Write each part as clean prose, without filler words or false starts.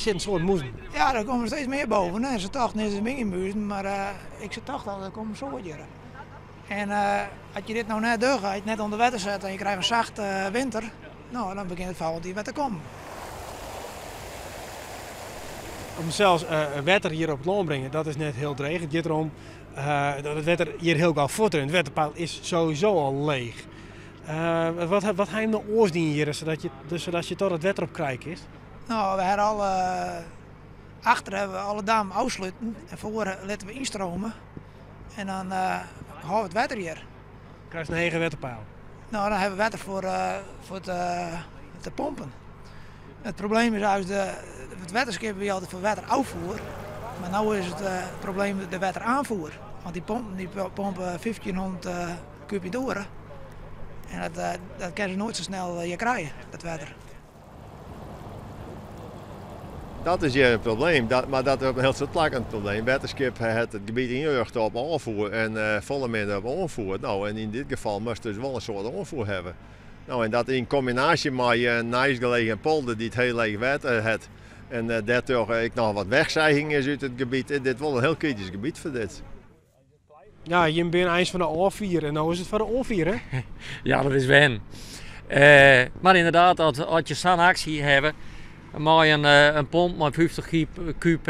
Sit in soad mûzen. Ja, der komme steeds mear boven. En se tochten is it minimuzen, mar ik se tocht al, der komme in soad hjir. En as je dit no net dogge, as je it net ûnder wetter sette en je krije in sachte winter, no dan begjint it folgjend jier wer te kommen. Om sels wetter hjir op it lân bringen, dat is net hiel dreech. It giet derom dat it wetter hjir hiel gau fuortrint. It wetterpeil is sowieso al leech. Wat wat ha jim no oars dien hjir, sadat je toch it wetter op krije kinst? No, we hawwe alle, achter hawwe we alle dammen ôfsluten en foar litte we ynstrome. En dan hâlde we it wetter hjir. Krijst in heger wetterpeil? No, dan hawwe we wetter foar te pompen. It probleem is eigentlik, it wetterskip wie altyd foar wetterôffoer, mar no is it probleem de wetteraanvoer. Want dy pompen dy pompe 1500 kúb yn de oere en dat kinne se noait sa snel hjir krije, dat wetter. Dat is hjir in probleem, dat, mar dat is op in hiel soad plakken in probleem. Wetterskip hat it gebiet ynrjochte op ôffoer en folle minder op oanfoer. No, en yn dit gefal moatst dus wol in soad oanfoer hawwe. No, en dat yn kombinaasje mei in neistgelegen polder dy't hiel leech wetter hat en dêrtroch ek noch wat wegzijging is út it gebiet, is dit wol in hiel kritysk gebiet foar dit. Ja, jim binne eins fan de ôffier en no is it foar de oanfier, hè? Ja, dat is wen. Mar ynderdaad, as je sa'n aksje hawwe mei in pomp mei 50 kúb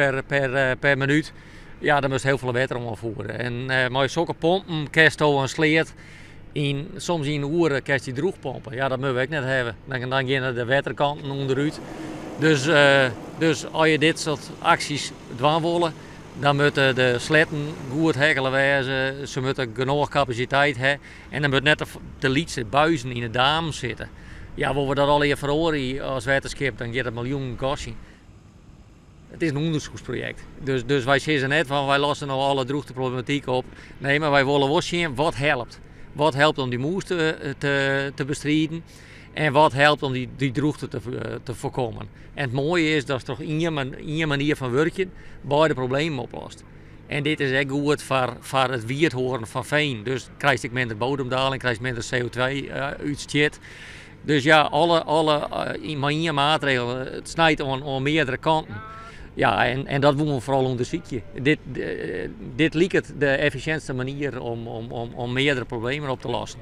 per minút, ja, dan moatst hiel folle wetter oanfiere. En mei sokke pompen kinsto in sleat yn, soms yn in oere kinst dy drûch pompe. Ja, dat moatte we ek net hawwe. Dan geane de wetterkanten ûnderút. Dus as je dit soart aksjes dwaan wolle, dan moatte de sleatten goed hekkele wêze, se moatte genôch kapasiteit ha en der moat net te lytse buizen yn de damen sitte. Ja, wolle we dat allegear feroarje as wetterskip, dan giet it miljoenen kostjen. It is in ûndersyksprojekt, dus wy sizze net fan wy losse no alle drûchteproblematyk op. Nee, mar wy wolle wol sjen wat helpt. Wat helpt om dy mûs te bestriden en wat helpt om dy drûchte te foarkommen. En it moaie is datst troch ien manier fan wurkjen beide problemen oplost. En dit is ek goed foar it wiet hâlden fan fean. Dus krijst ek minder bodemdaling, krijst minder CO2-útstjit. Dus ja, alle, mei ien maatregel, it snijt oan meardere kanten. Ja, en dat woene we foaral ûndersykje. Dit liket de effisjintste manier om meardere problemen op te lossen.